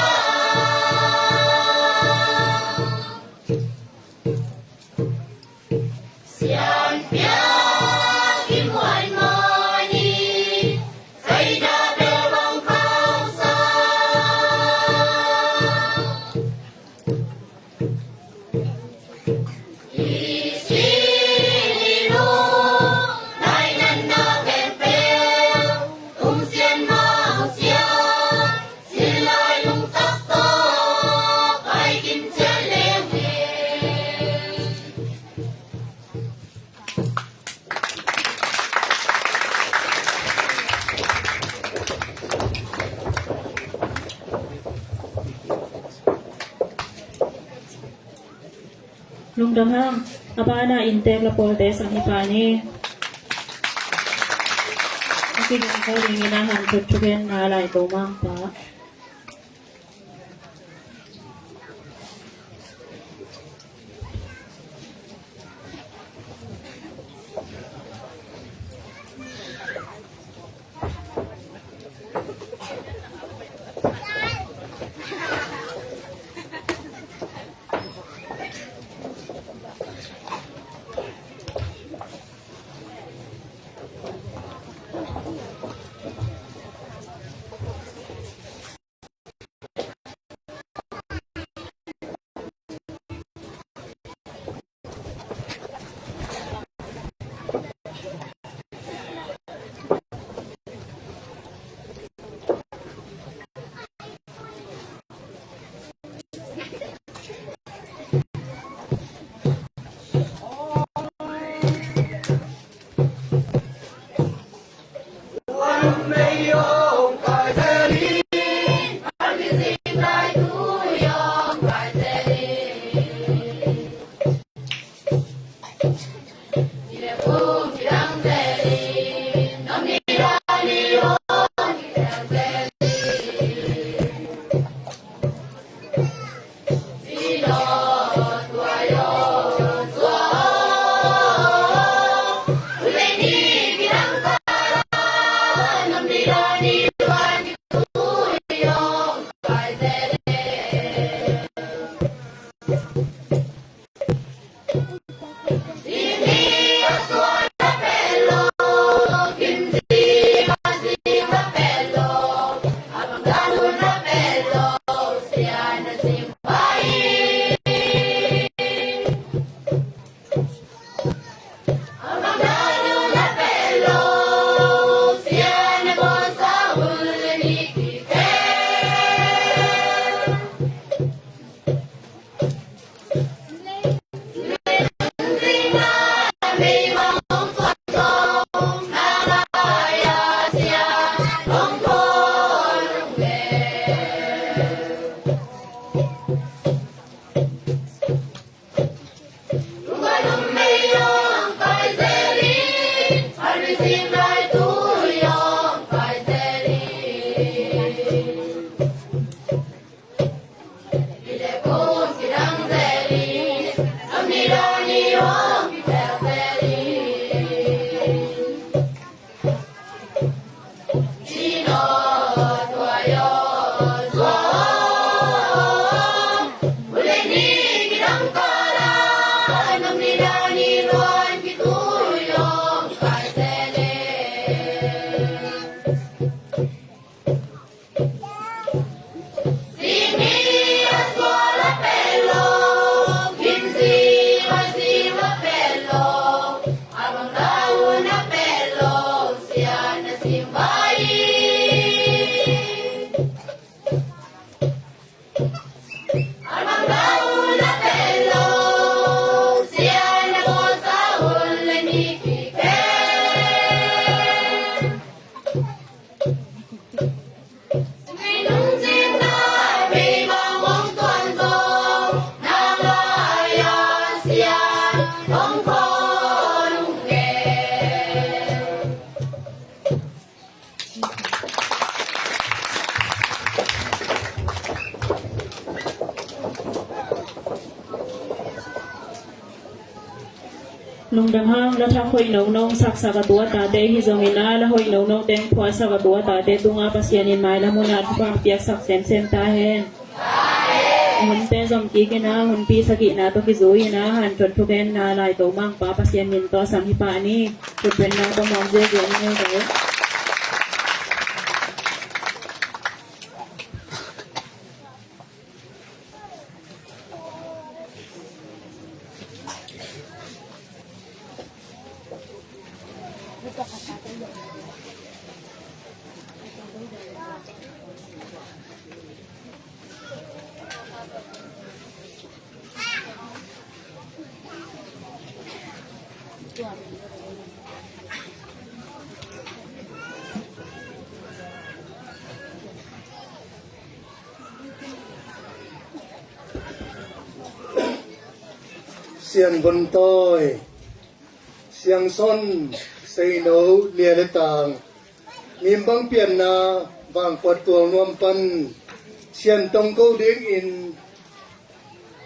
Sian piak i muan mani, sai da bel bang khausa. I sin i lung, nai nan na ken pel, tung Sian Mang Sian, sin lai lungtak tawh, pai kim ciat leng e. Lungdam hang, a banah inntek la pawlte sang hi pah ni. A kiging kho dingin a han thut thugenna Laitomangpa. Lungdam hang, la thak hoih nono saksak a tua tate hi zongin ah, la hoih nono teng phuahsak a tua tate tungah Pasian in mailam hunah thupha piaksak semsem ta hen. Hunte zom kik in ah, hunpi sagihna tawh kizui in ah, hanthot thugenna Lai Topa Mangpa Pasian min tawh sam hi pah ni. Thupha piakna tawh mawk ziahziah ni ngei. Sian Bun Tawi, Siang Son, Seino, Lia le Tang, Nimbang pianna Vangkhuat tual nuam pan Sian tong ko dingin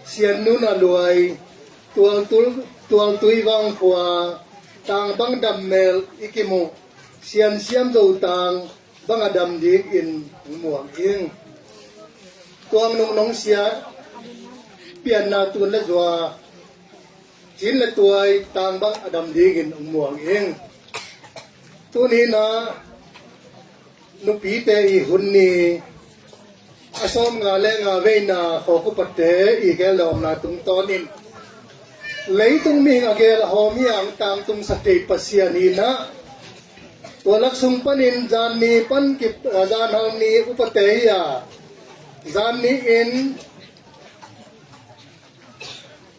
Sian nun a luai, tual tul, tual tui Vangkhua, tang bang dam mel i kimuh, Sian siam zo tang bang a dam dingin hong muang ing. Tuang nung nong siat, pianna tun le zua, cin le tuai tang bang a dam dingin hong muang ing. Tuni-in ah nupite i hun ni a sawm nga le nga veina khawk upate i gel le omna tungtawnin leitung mihing a gel a hawm hi a hong tangtungsak thei Pasian hi-in ah, tua lak sung panin zan ni pan kip, zan hal ni upate hi a, zan ni in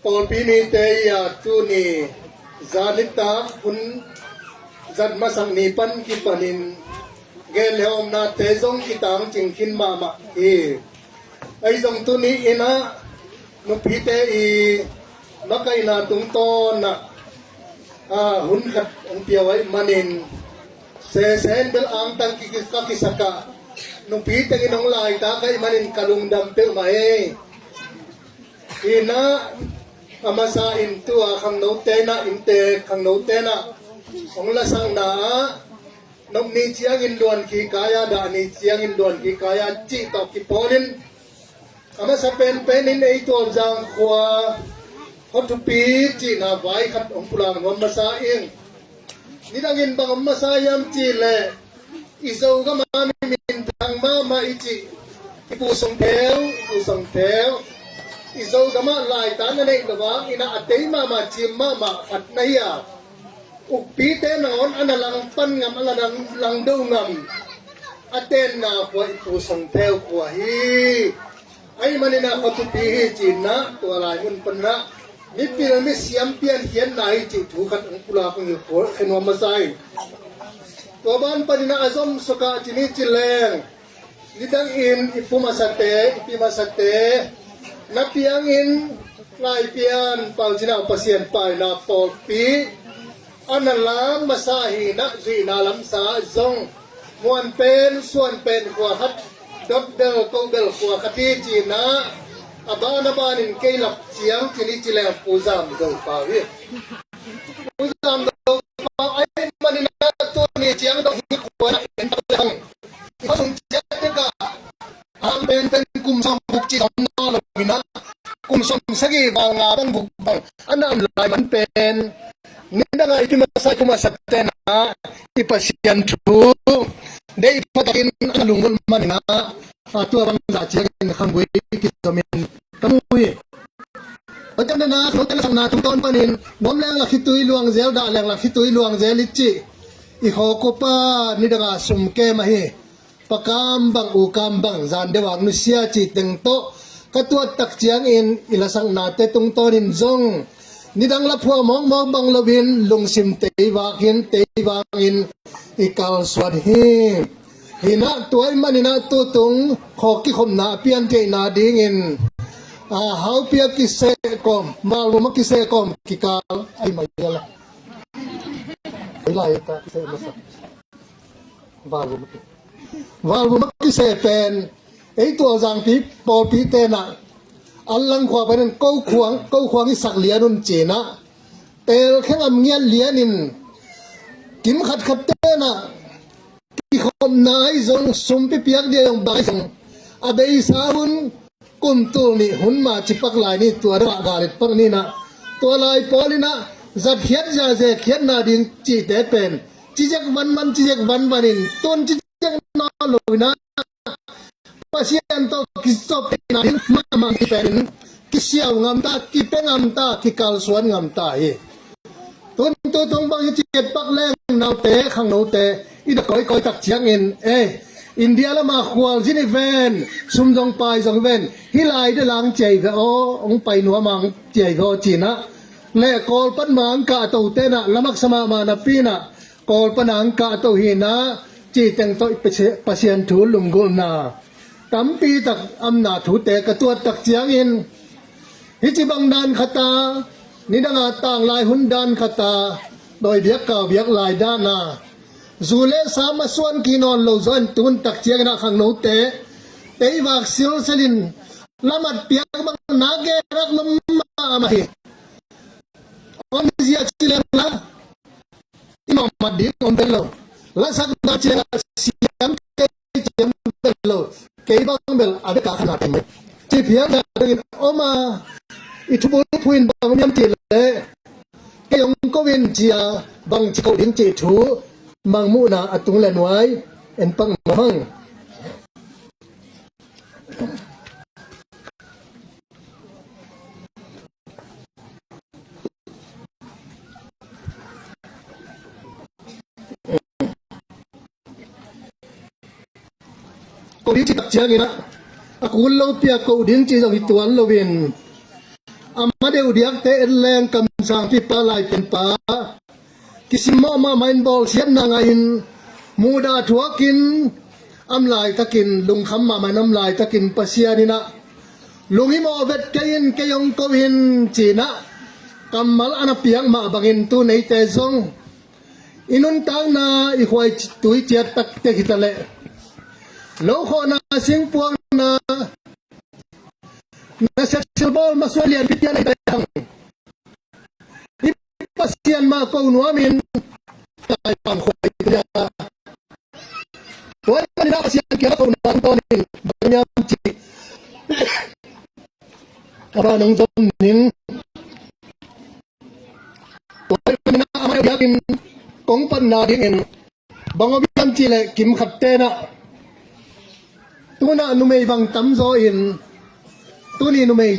pawlpi mite hi a, tuni zan nitak hun zat masak ni pan kipanin gel le omnate zong kitang cing khin mahmah hi. Ahi zong tuni-in ah nupite i makaihna tungtawn ah, ah, hun khat hong pia uh ahih manin sesen bel angtang ki, ki, ka kisak ah, nupi tengin hong laitak ahih manin ka lungdam peuhmah hi. Hi-in ah a masa in tua khangnote in ah, inntek khangnote in ah hong lasakna ah, nop ni ciangin luan kikai a, dah ni ciangin luan kikai a cih tawh kipawlin, a masa penpenin ei Tualzang khua, Khuathupi cihna vai khat hong pulak nuam masa ing. Nidangin bang om masa hiam cih leh, i Zogam ah mi minthang mahmah i cih i Pu Song Theu, i Pu Song Theu, i Zogam ah laitan a neih lo vangin ah a tei mahmah, cim mahmah khat na hi a, ukpite nangawn a na langpan ngam, a na lang, langdo ngam a tenna khua i Pu Song Theu khua hi. Ahih manin ah Khuathupi hi ci-in ah, tua lai mun panin ah mipil misiam piankhiatna hi cih thu khat hong pulak hong hilh khia nuam masa hi. Tua ban panin ah a zomsuk ah ci ni ci leng, nidangin i pu masate, i pi masate, na piangin Laipian Pau Cin Au Pasian paina pawlpi a na lam masa hi-in ah, zuihna lamsa zong muan pen suan pen khua khat, dot bel ko bel khua khat hi ci-in ah, a ban a banin kei lap ciang ci ni ci leng Pu Zam Zo Pau hi. Pu Zam Zo Pau ahih manin ah tuni ciang dong hih khua in ah en tak lehang, i khua sung ciat tek ah, a lam penpen kum sawm guk cih zong na lo-in ah, kum sawm sagih val nga bang guk bang a na om lai man pen, nidang a i pi masa, i pu masate in ah i Pasian thu deih pha takin a na lungmuan manin ah, a tua bang zah ciangin khanggui kizomin ka mu hi. Tua ciang na, note lasakna tungtawn panin, nuam leng lak khitui luangzel, dah leng lak khitui luangzel i cih i khawk upa nidang a sum kem ahi. Pa kam bang, u kam bang, zan deuh a nusia cih teng tawh ka tuat tak ciangin i lasaknate tungtawnin zong nidang la phuah mawkmawk bang loin lungsim tei vakin, tei vangin i kalsuan hi. Hi-in ah tua ahih manin ah tutung khawk kikhopna a piantheihna dingin, a, haupi a kiseh kawm, valvum a kiseh kawm kikal ahi mah hi a la. Ei lai ta kiseh masa. Valvum a kiseh pen, ei Tualzangpi pawlpite in ah, an lang khua panin ko khuang, ko khuang i sak lian un ci-in ah, Pelkhia ngam ngiat lianin kim khatkhat tenah kikhopna ahi zong, sumpi piak dia zong, bang ahi zong, a beisa hun kum tul nih hun ma cipak lai ni, tua dangah galit pak ninah, tua lai pawl inah zatkhiat zia zekkhiatna ding cihte pen cizek vanvan cizek vanvanin tun cizek nawn lo inah Pasian tawh kizopna ding mahmah kipenin kisiau ngamta, kipia ngamta, kikalsuan ngamta hi. Tun tu tung bang hi ciket pak leng naute khangnote i da kawikawi tak ciangin, eh, India lama khualzin i ven, sum zong pai zong i ven, hih lai da lang ciai ve aw, hong pai nuam ang ciai ve aw cinah, le Kawlpan mangkah a to tenah lamaksa mahmah napi inah Kawlpan angkah a to hinah cih teng tawh Pasian thu lunggulhna tampi tak amna thute ka tuat tak ciangin, hih ci bang dan khata, nidanga tanglai hun dan khata, dawi biak kau biak lai dana zu le sa masuan kinawn lo zaw in tun tak cianginah khangnote tei vak silselin lamat piak bang na gerak lam mahmah hi. Om zia ci leng la i mangmat ding om pen lo. Lasak na ciang a siam kei ciam pen lo. Kei bang bel a beka khana pen mai ci phial na dingin om a, i thubul phuin bang miam ci leh kei hong ko in cia bang ci ko ding ci thu mangmuhna a tung le nuai en pang mamang. Ko ding ci tak cianginah a kul lo piak ko ding ci zong hi tuan loin, a ma deuh diakte en leng kamsangpipa laipenpa kisimmawh mahmah in bawlsiatna ngah in muhdah thuakin am laitakin lungkham mahmah in am laitakin Pasian inah lunghimawh vet kei in kei hong ko in cinah kammal a na piak mah bangin tu neite zong i nuntakna i khuai tui ciat takte hita leh lokhawhna singpuakna na seksilbawl masuai lianpi tian a i tai hang i Pasian mah ko nuamin tai pang khuai tia. Tua i panin a Pasian kiang a ko nuam tawnin bang niam cih a ba nong zom ning. Tua i panin a amai biakin kong patna dingin bang om hiam cihleh kim khat tenah tunah numei bang tamzaw in tuni numei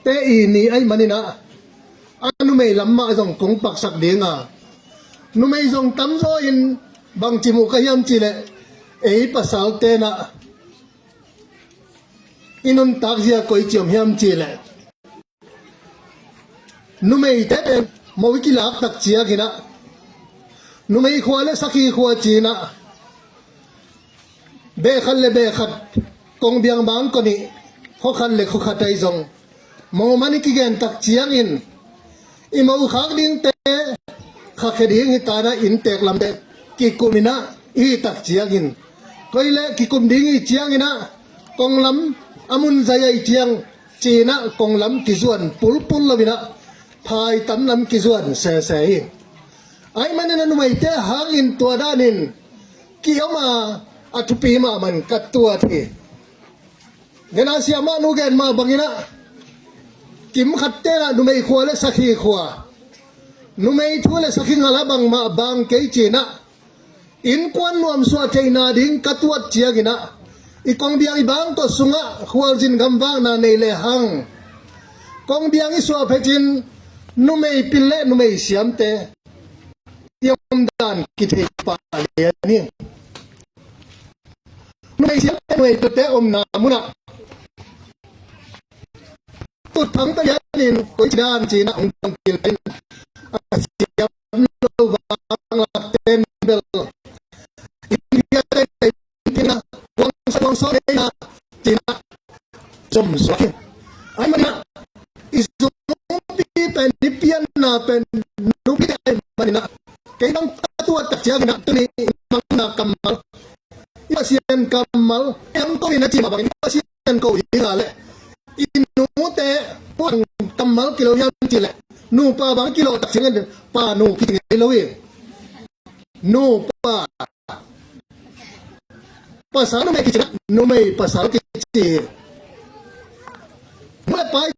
te i ni ahi maninah a numei lam mah zong kong paksak dinga numei zong tamzaw in bangci muh ka hiam cihleh ei pasal tenah i nuntak zia koi ciam hiam cihleh numeite pen mo i kilak tak cianginah numei khua le sakhi khua cinah beh khat le beh khat kong biang bang konih khua khat le khua khat ahi zong mo man i kigen tak ciangin i mo khak dingte khakhia ding hi tanah inntek lamte kikum inah i hi tak ciangin koi le kikum ding i cianginah konglam a mun zai ahi ciang cinah konglam kizuan pulpul loinah phaitam lam kizuan sese hi. Ahi manin a numeite hangin tua danin ki-om a a thupi mahmah in ka tuat hi. Gena siamah nu gen mah banginah kim khat tenah numei khua le sakhi khua numei thu le sakhi ngala bangmah bang kei cinah innkuan nuamsuah theihna ding ka tuat cianginah i kongbiang i bangkua sungah khualzin gamvakna nei lehang kongbiang i suah phetin numei pil le numei siamte i omdan kithei pah lian hi. Numei siamte numei pilte omna munah tutphang palianin koici dan cinah hong tangkil pen a siam lo vanglak ten bel India te na wangsa wangsa na cinah zom suak hi. Ahi maninah i zumpi pen i pianna pen nupi te ahi maninah kei bang ka tuat tak cianginah tuni mangna kammal i Pasian kammal em ko in a ci mah bangin Pasian ko dinga le i nute puan kammal kilo hiam cileh Nupa bang kilawh tak ciangin pa nu kici ngei lo hi. Nupa, pasal numei kici, numei pasal kici.